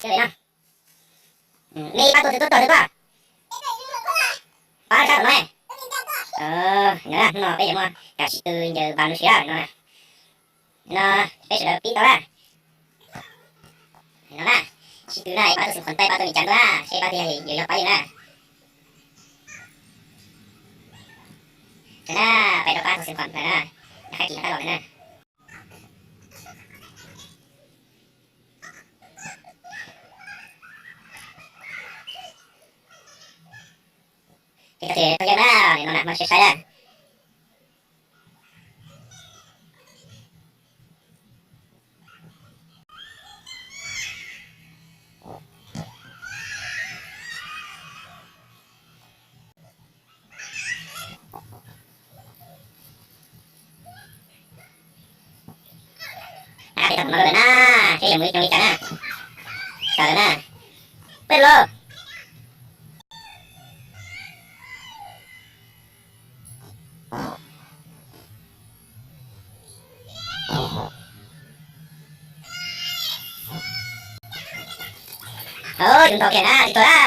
Sawv daws no, nej ib pab tuaj twg tuaj, tuaj twg tuaj. Pab sab tom no ne. Hnub no peb yuav muaj cov sib tw ncaws npas lub sij hawm no. No peb sawv daws pib tau na. No na, sib tw na, ib pab tuaj xeem qhuam, ib pab tuaj li cas tuaj na, seb ib pab twg yuav yog pab yeej na. Sawv na, peb rov qab tuaj xeem qhuam lawm na, rov qab kis rov qab los lawm na. Ces koj tsis tau yeej na, nim no mas muaj siab saib na. Peb tau tus no lawm na, seb yuav mus ib coob li cas na. Tau lawm na. Peb los. Tus ntau kiag na, tus ntau na.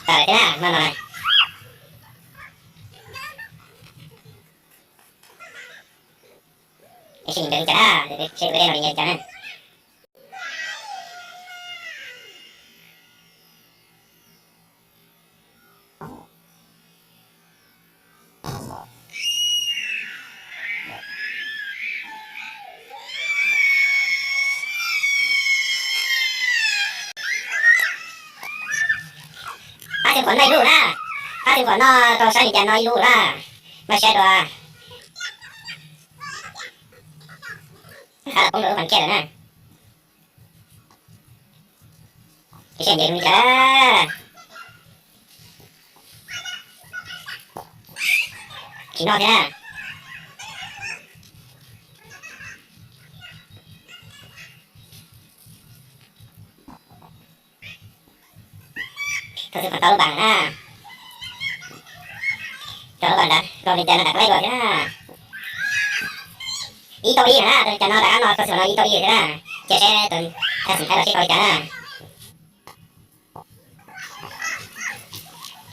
Tawm thiab na, no no. Seb nws ncaws li cas na, seb tus dej no nws ncaws li cas na. Pab xeem qhuam no ib lub na, pab xeem qhuam no rau sab li cas no ib lub na, mas saib dua. Qab los poob rau lub pas kiag lawm na. Ces seb ncaws zoo li cas. Tsis noj thiab na. Tau xwb, tau lub pas na. Tau lub pas ntawd rau li cas no rov qab los thiab na. Ib tauj ib na, tau li cas no rov qab no tau xwb no ib tauj ib thiab na. Ces seb tus thaj xeem Thaib los seb tau li cas na.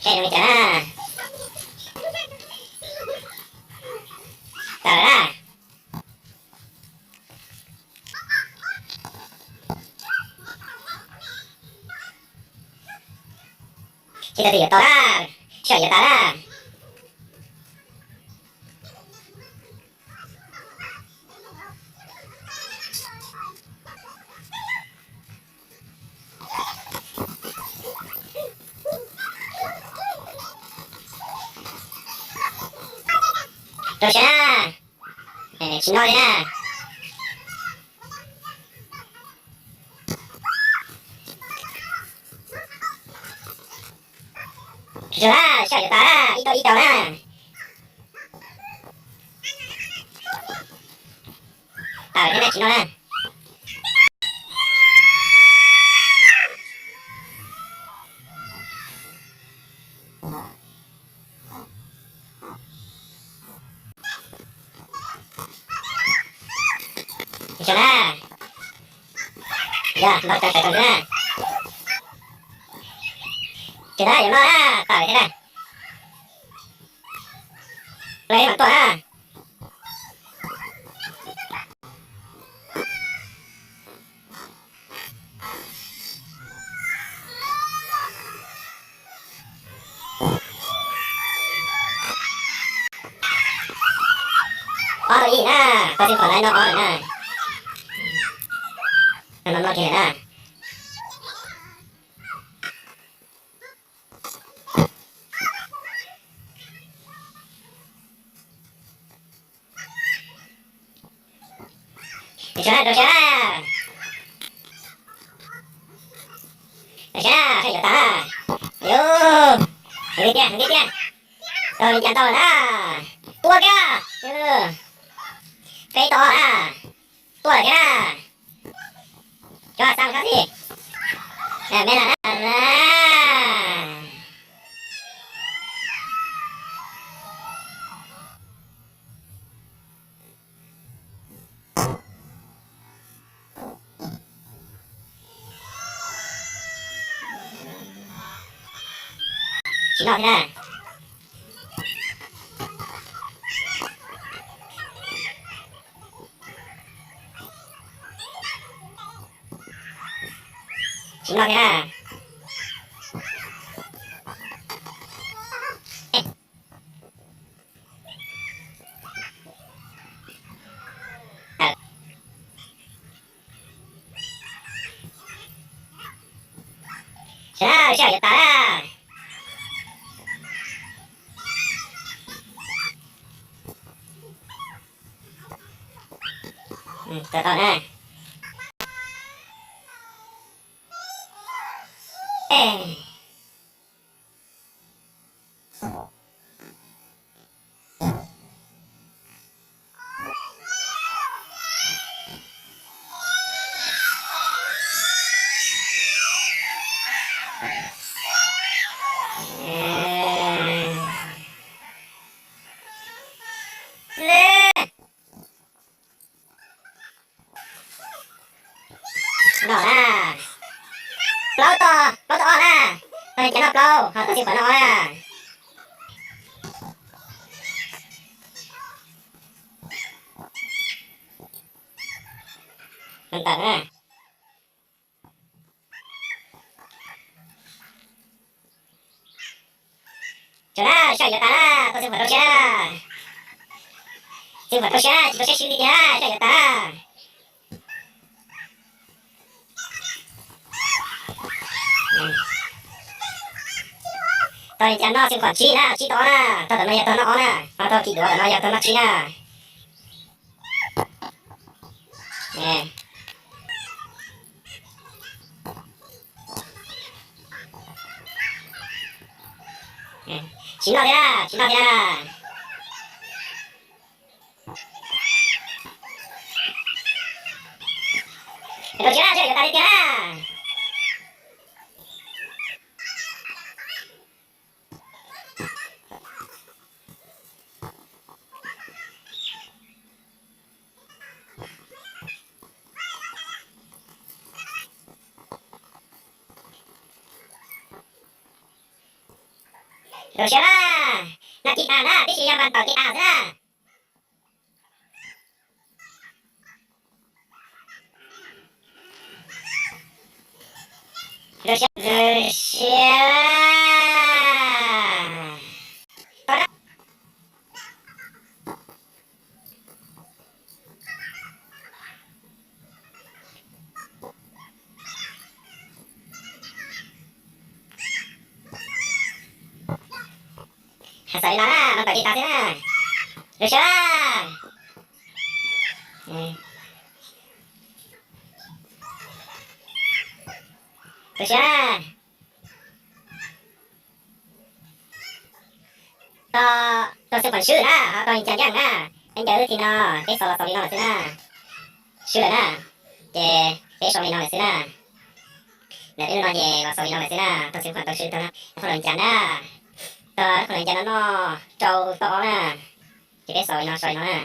Seb zoo li cas na. Tawm na. Seb tus twg yuav tau na, seb yuav tas na. Rau siab na, tsis noj li na. Tsis tau na, seb yuav tas na, ib tauj ib tau na. Tawm thiab na, tsis noj na. Tsis tau na. Yog npau taws tawm tau xwb na. Tsis na, yuav noj na, tawm thiab na. Lawv mam tuaj na. Ob tau ib na, tau xeem qhuam lawv noj ob lawm na. Noj noj kiag lawm na. Rau siab na, rau siab na. Rau siab na, seb yuav tas na. Yus, heev tiag, heev tiag. Tau li cas ntau na. Tua kiag. Peb tau na. Tua lawm thiab na. Cov xab sab xij. Me na. Noj thiab na. Tsis noj thiab na. Sawv daws, sij hawm yuav tas lawm. Tau tau na. Noj na. Plaub tog, plaub tog ob na. Tog li cas noj plaub, ho tog xib fwm noj ob na. Ntawm na. Tsaug na, sij hawm yuav tas na, tau xib fwm rau siab na. Xib fwm rau siab na, tsis tau siab swb li tiag na, sij hawm yuav tas na. Tog li cas noj xib fwm tsib na, tsib tog ob na, tog ntawm no yog tog noj ob na, ho tog kis duav ntawm no yog tog noj tsib na. Tsis noj thiab na, tsis noj thiab na. Rau siab na, sij hawm yuav tas li tiag na. Rau siab na, noj tsib tas na, tib si yog npas tawm tsib tas xwb na. Rau siab, rau siab. Tau na. Xav li no na, no tawm tsib tas xwb na. Rau siab na. Rau siab na. Tog, tog xib fwm swb na, ho tog li cas ncaaj na. Peb ncaws wb thi no, peb xaus los xaus li no lawm xwb na. Swb lawm na, ces peb sau li no lawm xwb na. Ntawm peb lub no ces los xaus li no lawm xwb na, tog xib fwm tau swb tog qhob noom cas na. Tog qhob noom cas no noj rau tog ob na, ces peb xaus li no, sau li no na.